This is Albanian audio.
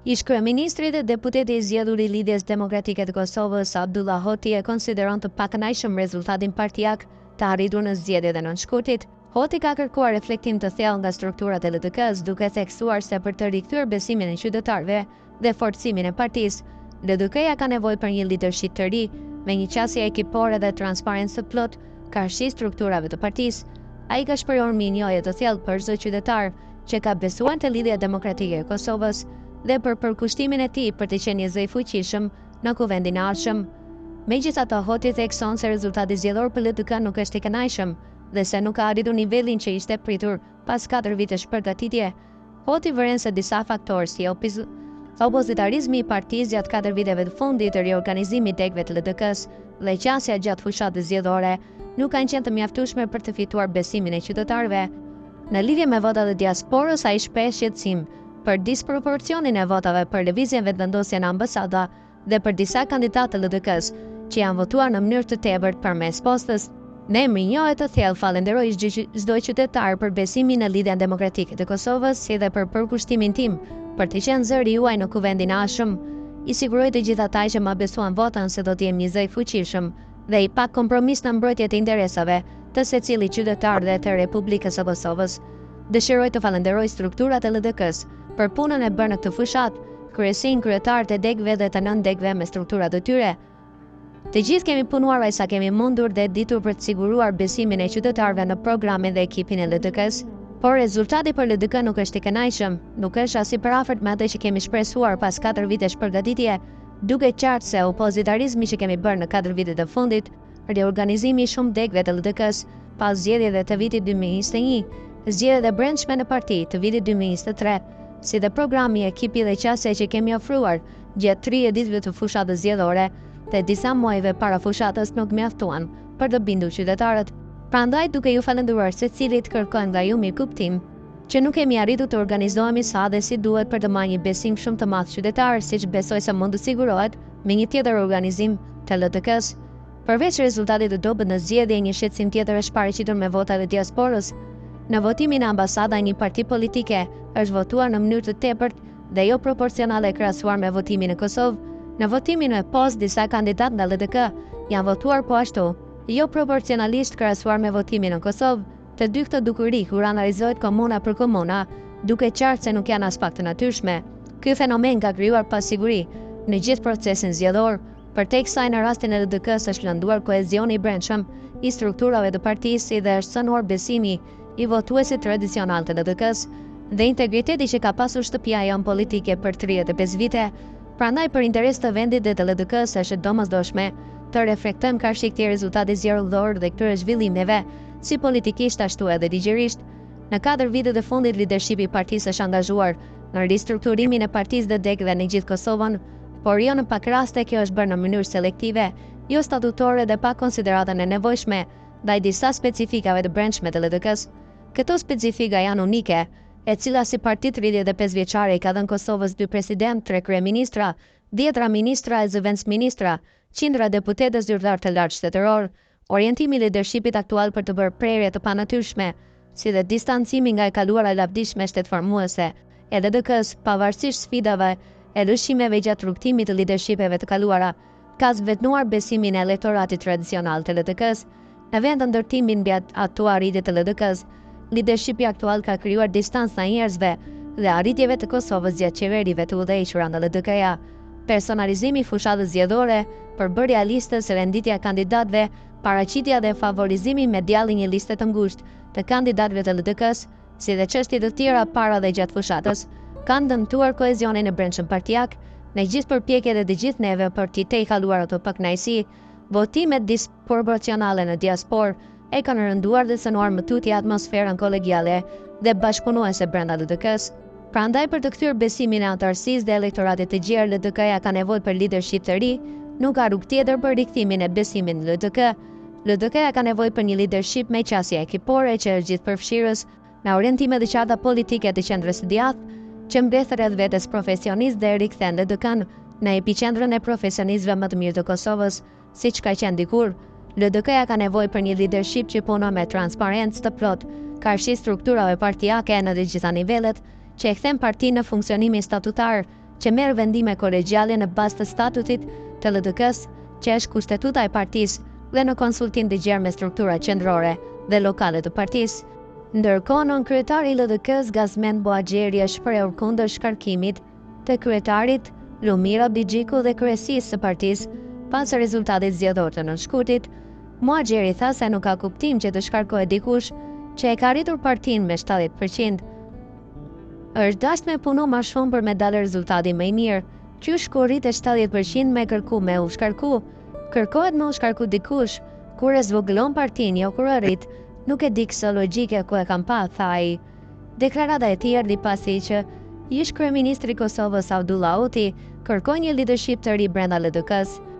Ish-kryeministri dhe deputeti i zgjedhur i Lidhjes Demokratike të Kosovës, Avdullah Hoti e konsideron të pakënaqshëm rezultatin partiak të arritur në zgjedhjet e 9 shkurtit. Hoti ka kërkuar reflektim të thellë nga strukturat e LDK-së, duke theksuar se për të rikthyer besimin e qytetarëve dhe forcimin e partisë, LDK-ja ka nevojë për një lidership të ri, me një qasje ekipore dhe transparencë të plotë karshi strukturave të partisë. Ai ka shprehur mirënjohje të thellë për çdo qytetar që ka besuar te Lidhja Demokratike e Kosovës dhe për përkushtimin e tij për të qenë një zë i fuqishëm në Kuvendin e ardhshëm. Megjithatë, Hoti thekson se rezultati zgjedhor për LDK nuk është i kënaqshëm dhe se nuk ka arritur nivelin që ishte pritur pas katër vitesh përgatitje. Hoti vëren se disa faktorë si opozitarizmi i partisë gjatë katër viteve të fundit, riorganizimi i degëve të LDK-së dhe qasja gjatë fushatës zgjedhore nuk kanë qenë të mjaftueshme për të fituar besimin e qytetarëve. Në lidhje me votat e diasporës, ai shpreh shqetësim për disproporcionin e votave për Lëvizjen Vetëvendosje në ambasada dhe për disa kandidatë të LDK-së që janë votuar në mënyrë të tepërt përmes postës. Me mirënjohje të thellë falënderoj çdo qytetar për besimin në Lidhjen Demokratike të Kosovës si dhe për përkushtimin tim për të qenë zëri juaj në Kuvendin e ardhshëm. I siguroj të gjithë ata që ma besuan votën se do të jem një zë i fuqishëm dhe i pakompromis në mbrojtje të interesave të secilit qytetar dhe të Republikës së Kosovës. Dëshiroj të falënderoj strukturat e LDK-së për punën e bërë në këtë fushatë, kryesinë, kryetarët e degëve dhe të nëndegëve me strukturat e tyre. Të gjithë kemi punuar aq sa kemi mundur dhe ditur për të siguruar besimin e qytetarëve në programin dhe ekipin e LDK-së. Por rezultati për LDK nuk është i kënaqshëm, nuk është as i përafërt me atë që kemi shpresuar pas katër vitesh përgatitje, duket qartë se opozitarizmi që kemi bërë në katër vitet e fundit, riorganizimi i shumë degëve të LDK-së pas zgjedhjeve të vitit 2021, zgjedhjet e brendshme në parti të vitit 2023, si dhe programi, ekipi dhe qasja që kemi ofruar gjatë 30 ditëve të fushatës zgjedhore dhe disa muajve para fushatës nuk mjaftuan për të bindur qytetarët. Prandaj, duke ju falënderuar secilit, kërkojmë nga ju mirëkuptim që nuk kemi arritur të organizohemi sa dhe si duhet për të marrë një besim shumë të madh qytetar, siç besoj se mund të sigurohet me një tjetër organizim të LDK-së. Përveç rezultatit të dobët në zgjedhje, një shqetësim tjetër është paraqitur me votat e diasporës. Në votimin në ambasada, një parti politike është votuar në mënyrë të tepërt dhe jo proporcionale krahasuar me votimin në Kosovë. Në votimin me postë, disa kandidatë nga LDK janë votuar po ashtu, jo proporcionalisht krahasuar me votimin në Kosovë. Të dy këto dukuri, kur analizohet komuna për komuna, duket qartë se nuk janë aspak të natyrshme. Ky fenomen ka krijuar pasiguri në gjithë procesin zgjedhor. Përtej kësaj, në rastin e LDK-së është lënduar kohezioni i brendshëm i strukturave të partisë si dhe është cënuar besimi i votuesit tradicional të LDK-së dhe integriteti që ka pasur shtëpia jonë politike për 35 vite. Prandaj për interes të vendit dhe të LDK-së është e domosdoshme të reflektojmë karshi këtij rezultati zgjedhor dhe këtyre zhvillimeve, si politikisht ashtu edhe ligjërisht. Në katër vitet e fundit lidershipi i partisë është angazhuar në ristrukturimin e partisë dhe degëve në gjithë Kosovën, por jo në pak raste kjo është bërë në mënyrë selektive, jo statutore dhe pa konsideratën e nevojshme ndaj disa specifikave të brendshme të LDK-së. Këto specifika janë unike, e cila si parti 35 vjeçare i ka dhënë Kosovës dy president, tre kryeministra, dhjetra ministra e zëvendësministra, qindra deputetë e zyrtarë të lartë shtetëror. Orientimi i lidershipit aktual për të bërë prerje të panatyrshme, si dhe distancimi nga e kaluara e lavdishme shtetformuese e LDK-së, pavarësisht sfidave e lëshimeve gjatë rrugëtimit të lidershipeve të kaluara, ka zvetënuar besimin e elektoratit tradicional të LDK-së. Në vend të ndërtimit mbi ato arritje të LDK-së, lidershipi aktual ka krijuar distancë ndaj njerëzve dhe arritjeve të Kosovës gjatë qeverive të udhëhequra nga LDK-ja. Personalizimi i fushatës zgjedhore, përbërja e listës, renditja e kandidatëve, paraqitja dhe favorizimi medial i një liste të ngushtë të kandidatëve të LDK-së, si dhe çështje të tjera para dhe gjatë fushatës, kanë dëmtuar kohezionin e brendshëm partiak, me gjithë përpjekjet e të gjithë neve për t'i tejkaluar ato pakënaqësi, votimet disproporcionale në diasporë e kanë rënduar dhe cënuar më tutje atmosferën kolegiale dhe bashkëpunuese brenda LDK-së. Prandaj për të kthyer besimin e anëtarësisë dhe elektoratit të gjerë, LDK-ja ka nevojë për lidership të ri, nuk ka rrugë tjetër për rikthimin e besimit në LDK. LDK-ja ka nevojë për një lidership me qasje ekipore që është gjithëpërfshirës, me orientime të qarta politike të qendrës së djathtë, që mbledh rreth vetes profesionistë dhe e rikthen LDK-në në epiqendrën e profesionistëve më të mirë të Kosovës, siç ka qenë dikur. LDK-ja ka nevojë për një lidership që punon me transparencë të plotë karshi strukturave partiake në të gjitha nivelet, që e kthen partinë në funksionimin statutar. që merr vendime kolegjiale në bazë të statutit të LDK-së, që është kushtetuta e partisë dhe në konsultim të gjerë me strukturat qendrore dhe lokale të partisë. Ndërkohë, nënkryetari i LDK-së, Gazmend Muhaxheri është shprehur kundër shkarkimit të kryetarit Lumir Abdixhiku dhe kryesisë së partisë pas rezultatit zgjedhor të 9 shkurtit. Muhaxheri tha se nuk ka kuptim që të shkarkohet dikush që e ka rritur partinë me 70%. Është dashtë me punu ma shumë për me dalë rezultati më i mirë, qysh kur rritet 70% me kërku me u shkarku. Kërkohet me u shkarku dikush, kur e zvogëlon partinë, jo kur e rrit, nuk e di këso logjike ku e kam pa, tha ai. Deklarata e tij erdhi pasi që ish-kryeministri i Kosovës Avdullah Hoti kërkoi një lidership të ri brenda LDK-së.